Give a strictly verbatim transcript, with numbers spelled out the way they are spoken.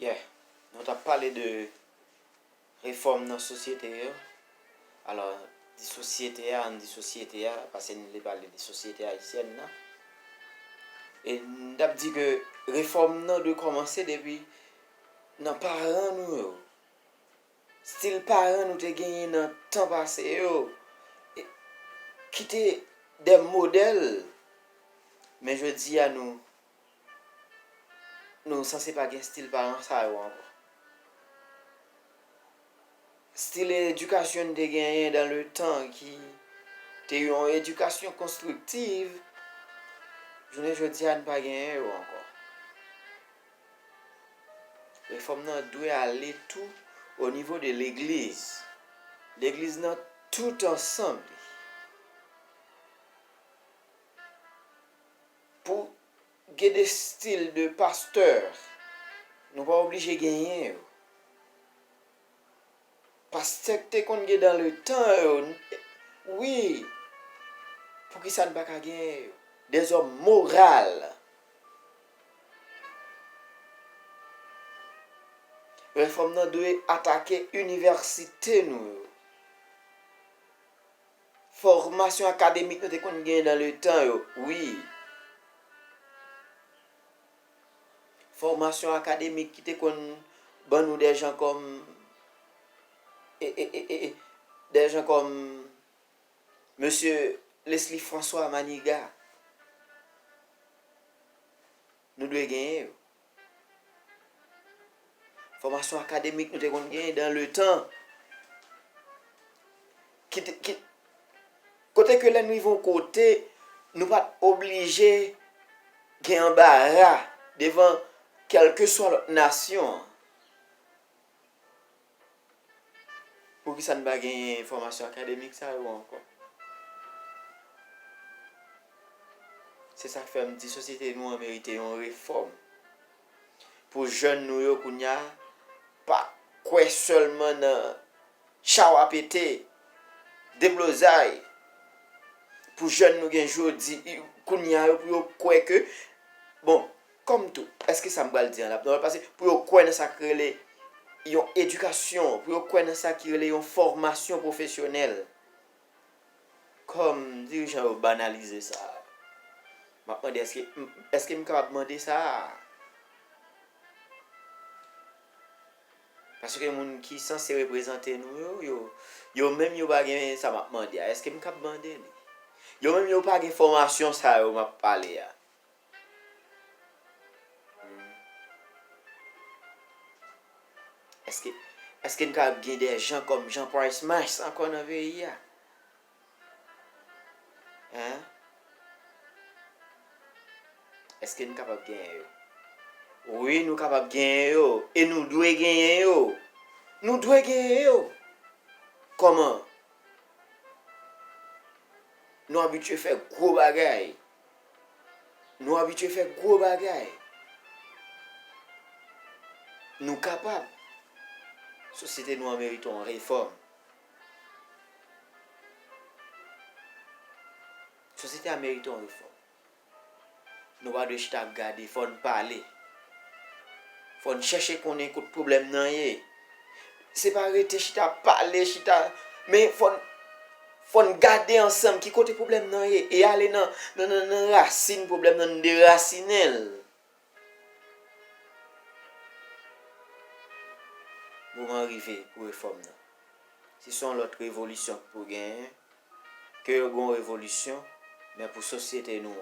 Yeah, nou t ap pale de refòm nan sosyete yo. Alò, di sosyete a, ann di sosyete a, paske n vle pale de sosyete ayisyèn nan. E n t ap di ke refòm nan dwe kòmanse depi nan paran nou yo. Stil paran nou te genyen nan tan pase yo, e, ki te de modèl, men jodi a nou, nou sanse pa gen stil paran sa yo ankò. Stil edikasyon n te genyen dan le tan ki te yon edikasyon konstriktiv, jounen jodi a n pa genyen yo ankò. Refòm nan dwe ale tou o nivo de legliz. Legliz nan tout ansanm li. Pou gen de stil de pastè, nou pa oblije genyen yo. Pastè k te konn gen dan le tan yo, wi, poukisa n pa ka genyen yo? Dèzòm moral. Refòm nan dwe atake inivèsite nou yo. Fòmasyon akademik nou te konn genyen dan le tan yo, wi. Fòmasyon akademik ki te konn ban nou de jan kòm, e, e, e, e, e, de jan kòm Mesye Leslie François Manigat. Nou dwe genyen yo. Fòmasyon akademik nou te konn genyen dan le tan. Ki te, ki, kote ke lè n rive yon kote, nou pa t oblije gen anbara devan kèlkeswa lòt nasyon an. Poukisa n pa genyen fòmasyon akademik sa yo ankò? Se sa k fè m di sosyete nou an merite yon refòm. Pou jèn nou yo kounye a, pa kwè sèlman nan chawa pete, deblozay. Pou jèn nou gen jodi, kounye a yo, pou yo kwè ke, bon, kòm tou, èske sa m pral di an ap nòmal? Paske pou yo kwè nan sa k rele yon edikasyon, pou yo kwè nan sa ki rele yon fòmasyon pwofesyonèl. Kòm dirijan yo banalize sa, m ap mande, èske, èske m kapab mande sa? Paske moun ki sanse reprezante nou yo, yo, yo menm yo pa gen sa m ap mande a. Èske m kab mande li? Yo menm yo pa gen fòmasyon sa yo m ap pale a. Hmm. Èske, èske n kab gen de jan kòm Jean Price Mars ankò nan peyi a? Hein? Èske n kapab genyen yo? Wi, nou kapab genyen yo. E nou dwe genyen yo. Nou dwe genyen yo. Kòman? Nou abitye fè gwo bagay. Nou abitye fè gwo bagay. Nou kapab. Sosyete nou an merite yon refòm. Sosyete a merite yon refòm. Nou pa dwe chita ap gade, fò n pale. Fò n chèche konnen kot pwoblèm nan ye. Se pa rete chita ap pale, chita, men fò n, fò n gade ansanm ki kote pwoblèm nan ye e ale nan, nan, nan, nan rasin pwoblèm nan, n derasinen l. Moman rive pou refòm nan. Si se yon lòt revolisyon ki pou genyen, ke yo gen yon revolisyon, men pou sosyete nou